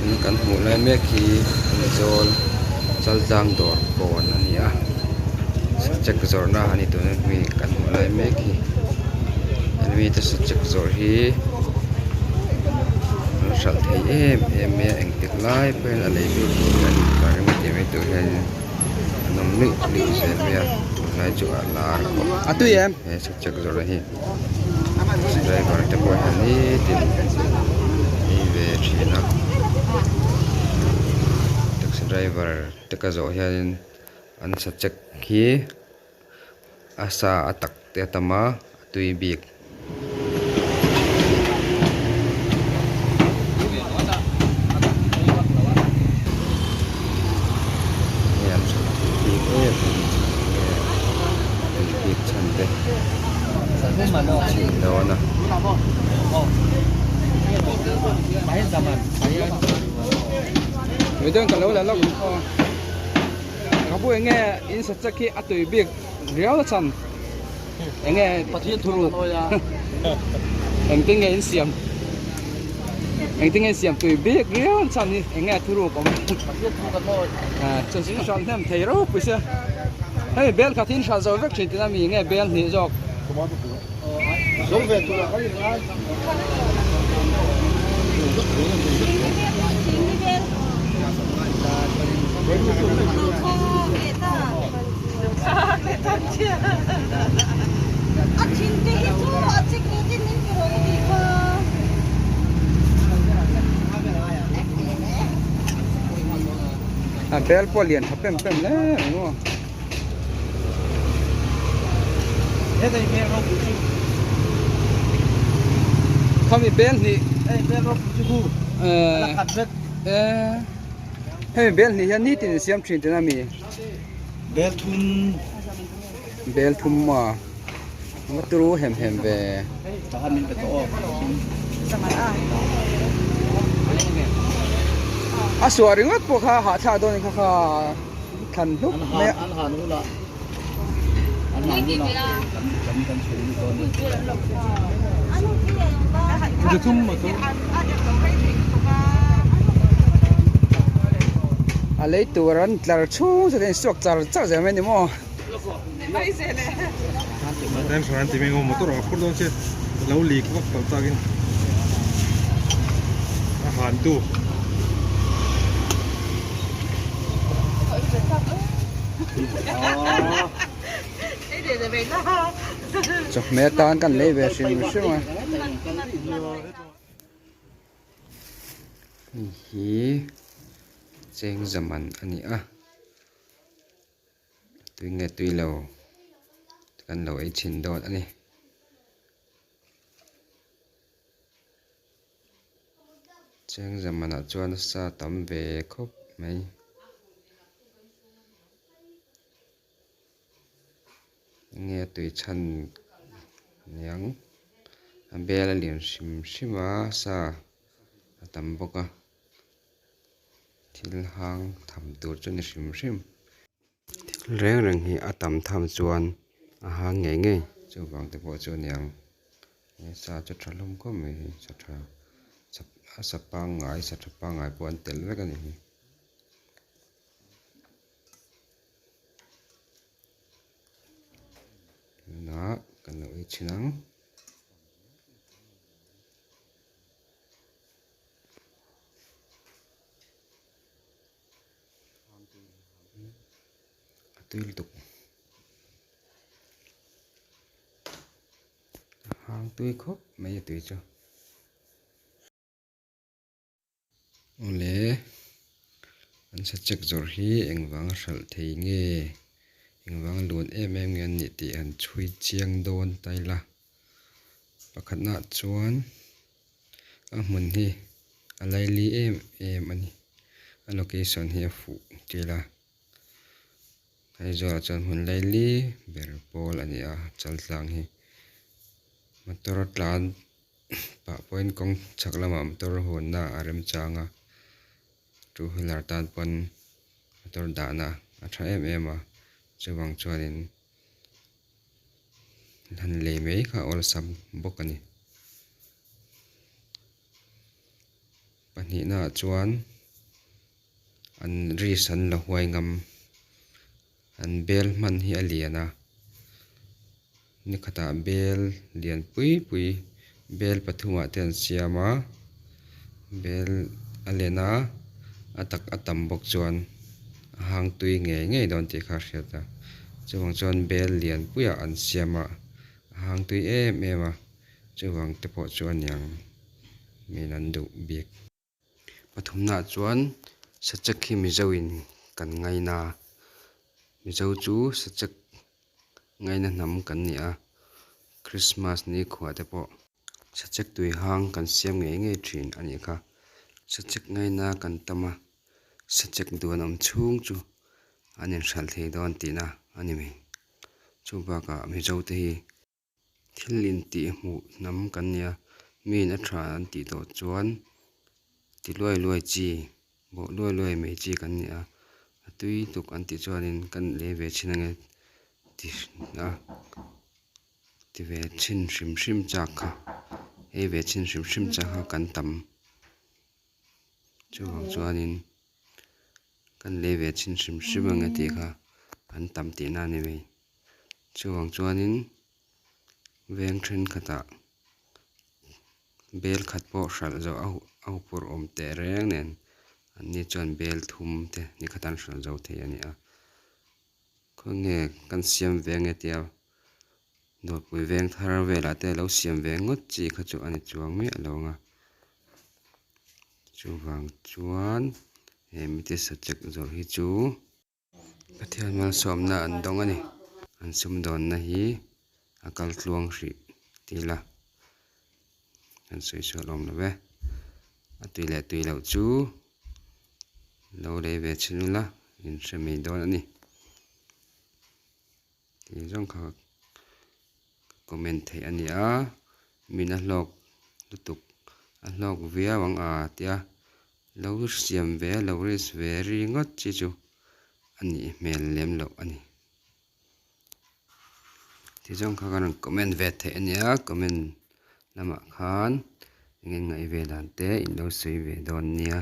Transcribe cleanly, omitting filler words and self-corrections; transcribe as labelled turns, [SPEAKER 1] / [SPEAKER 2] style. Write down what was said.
[SPEAKER 1] Tuna kan hmuh lai mek hi Aizawl Chaltlang dawr kawn a ni a sachek zawrhna a ni tuna mi kan hmuh lai mek hi hemi te sachek zawrh hi an hralh thei em em mai a engtik lai pawhin a lei tu tur hi an inpar emaw tih mai tur hian an awm luih luih zel mai a tunlai chu a lar khawp mai he sachek zawrhna hi. Driver te pawh hian nitin ei ve thin a taxi driver te ka zawh hianin an sachek hi a sa a tak te a tam a a tui bik. Hei an hralh tui bik em em nge tui bik chhan te chhin dawn a.
[SPEAKER 2] Enge Pathian thu ruk engtin nge in siam engtin nge in siam tui bik riau an chhan hi enge thu ruk awm Pathian thu kan mawi chu in hran hnem thei ropui sia hei bel khat hi in hran zo vek thin tina mi nge bel hnih zawk
[SPEAKER 3] zo ve tur a kan in ngai
[SPEAKER 2] A bel pawh lian tha pem pem hle mai maw. Khami bel hnih hemi bel hnih hian nitin in siam thin tihna mi.
[SPEAKER 3] Bel thum.
[SPEAKER 2] Bel thum a. Anga turu hem hem ve.
[SPEAKER 3] Tahan min pe tawh aw.
[SPEAKER 2] A suah ringawt pawh kha hahthlak dawn in kha kha thlan hlup mai a.
[SPEAKER 3] An han hun a. An han hun a. Kan kan kan chhung ni dawn ni.
[SPEAKER 2] Thum ma thum. A lei tur an tlar chhung chu in suak char char zel mai a ni maw. Chawhmeh atan kan lei ve hrim hrim a.
[SPEAKER 1] Hei hi cheng zaman a ni a tui nge tui lo kan lo ei chhin dawn a ni. Cheng zamanah chuan sa tam ve khawp mai. Enge tui chhan niang a bel a lian hrim hrim a sa a tam bawk a thil hang tham tur chu a ni hrim hrim thil reng reng hi a tam tham chuan a hang ngei ngei chuvang te pawh chu a niang he sa chu tha hlawm khawp mai hi sa tha a sa pangngai sa tha pangngai pawh an telh vek a ni hi. Tunah kan lo ei chhin ang. A tui lutuk. A hang tui khawp mai a tui chu. Awle, an sachek zawrh hi engvanga hralh thei nge, engvanga luan em em nge an nih tih han chhui chiang dawn ta ila. Pakhatnaah chuan a hmun hi a laili em em a ni, a location hi a fuh tel a, Aizawl ah chuan hmun laili ber pawl a ni a, Chaltlang hi motor tlan. Pah pawhin kawng chhak lamah motor hawnna a remchang a two wheeler tan pawn motor dahna a tha em em a chuvang chuanin han lei mai kha a awlsam bawk a ni. Pahnihna ah chuan. An risk an la huai ngam. An bel hman hi a lian a, ni khatah bel lian pui pui bel pathumah te an siam a, bel a len a, a tak a tam bawk chuan a hang tui ngei ngei dawn tih kha a hriat a, chuvang chuan bel lian puiah an siam a, a hang tui em em a, chuvang te pawh chu a niang min an duh bik. Pathumnaah chuan sachek hi mizo in kan ngaina a, mizo chu sachek ngaina hnam kan ni a, Christmas ni khuah te pawh sachek tui hang kan siam ngei ngei thin a nih kha, sachek ngaina kan tam a, sachek duan awm chhung chu an inhralh thei dawn tihna a ni mai, chubakah mizo te hi. Thil intih hmuh hnam kan nia, miin a tha an tih tawh chuan ti luai luai chi, bawh luai luai mai chi kan ni a, a tui tuk an tih chuanin kan lei ve thin ange ti a, ti ve thin hrim hrim chak kha, ei ve thin hrim hrim chak kha kan tam. Chuvang chuanin kan lei ve thin hrim hrim ange tih kha an tam tihna a ni mai. Chuvang chuanin veng thenkhatah bel khat pawh hralh zawh a a huphurh awm teh reng nen an ni chuan bel thum te ni khat an hralh zo thei a ni a. Khawnge kan siam ve ange tia dawrpui veng thar velah te lo siam ve ngawt chi kha chu a ni chuang miah lo ang a. Chuvang chuan he mite sachek zawrh hi chu. Pathian malsawmna an dawng a ni. An sumdawnna hi a kal tluang hrih ti ila an sawi sual awm lo e. A tui leh tui loh chu lo lei ve chhin ula in hre mai dawn a ni. Tih zawng kha ka comment theih a ni a, min a hlawk lutuk a hlawk viau ang a tia lo siam ve a lo risk ve ri ngawt chi chu a nih hmel lem loh a ni. Tih zawng kha ka rawn comment ve theih a ni a, comment lamah khan eng eng ngaih ve dan te in lo sawi ve dawn nia.